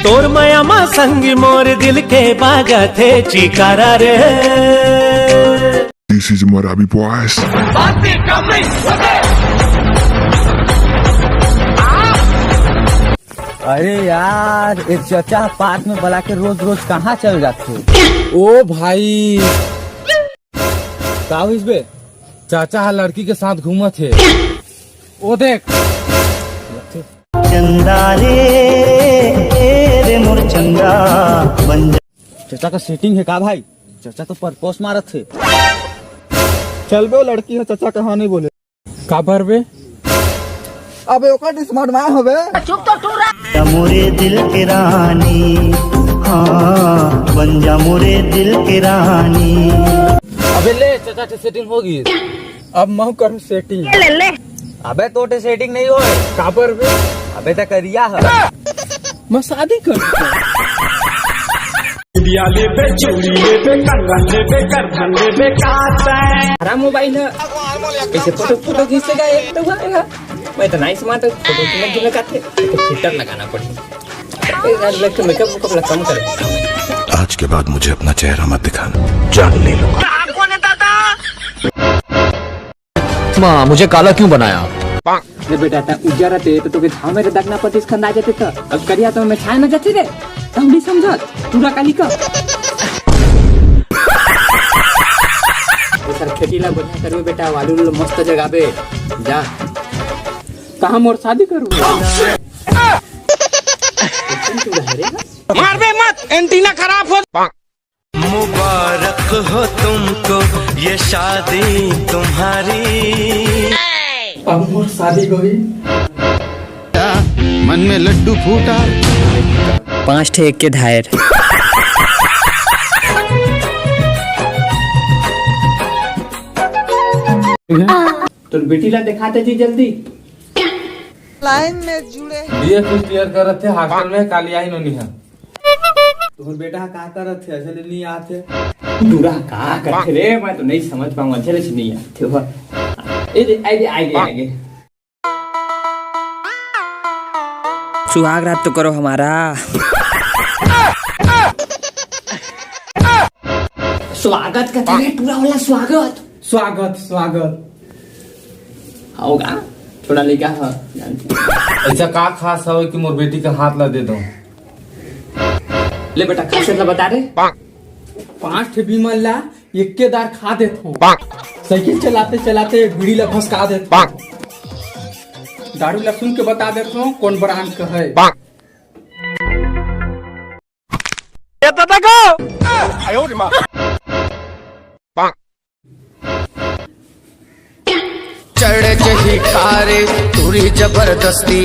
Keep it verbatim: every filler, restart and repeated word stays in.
तोर मया मा संगी मोर दिल के बाजथे चिकारा रे। This is Marabi boys. अरे यार, एक चचा पार्क में बला के रोज रोज कहाँ चल जाते? ओ भाई, का होइस बे? चाचा हा लड़की के साथ घूमत हे। ओ देख। चंदा रे, ए रे मोर चंदा, बन जा। चचा का सेटिंग है का भाई? चचा तो परपोस मारत थे। चल बे, लड़की है, चचा कहाँ नहीं बोले। काबर बे? अबे ओकर डिसमांड माय होबे। मोरे दिल के रानी, हाँ, बन जा मोरे दिल के रानी। अबे ले, चचा के सेटिंग होगी। अब मैं करूँ सेटिंग। अबे तोटे सेटिंग नहीं होए। काबर बे? अबे त करिया है। मैं शादी कर। बिया लेबे, चूड़ी लेबे, कंगन लेबे, करधन लेबे, का तैं? हरा मोबाइल है। कैसे फोटो, फोटो खींचेगा एक तो हुआ है। मैं तो नाइस मार तो फोटो खींचने के लिए कहते, तो फिल्टर लगाना पड़ी। ए यार, लग के मेकअप वेकअप ला कम करे। आज के बाद मुझे अपना चेहरा मत दिखाना, जान ले लूंगा। माँ, मुझे काला क्यों बनाया? अरे बेटा, ता उज्जर रहते तो तोके छाव में रदकना पतिस खंदा जाते तो। अब करिया तो मैं छाया ना जाते रे। तब नहीं समझत, पूरा काली का। ये सर खेती ला बढ़िया करबे बेटा, आलू लो मस्त जगाबे। जा। कहाँ मोर शादी करू? मारबे मत, एंटीना खराब हो। मुबारक हो तुमको ये शादी तुम्हारी। अब मोर शादी होही। मन में लड्डू फूटा। पांच ठे एक के धायर। तोर बेटी ला दिखाते जी जल्दी। लाइन में जुड़े। बीए फर्स्ट ईयर करत हे हॉस्टल में, काली आई नोनी हा। तोर बेटा का करत हे, अइसे ले नहीं आत हे। दूरा का करत हे रे, मैं तो नहीं समझ पाऊँ, अइसे ले नहीं आत हे। ए दे, आगे, आगे, आगे। सुहाग रात तो करो हमारा। स्वागत करते हैं, पूरा वाला स्वागत। स्वागत, स्वागत। होगा, थोड़ा लइका ह। ऐसा का खास हवे कि मोर बेटी का हाथ ला दे दो? ले बेटा, खासियत ला बता दे। पांच ठे बीमल ला एके दार खा देत हो। साइकिल चलाते चलाते बीड़ी ला भसका देत हो। दारू ला सुन के बता देत हो कौन ब्रांड का है। ये तो देखो। चढ़ जही कारे, तुरी जबरदस्ती।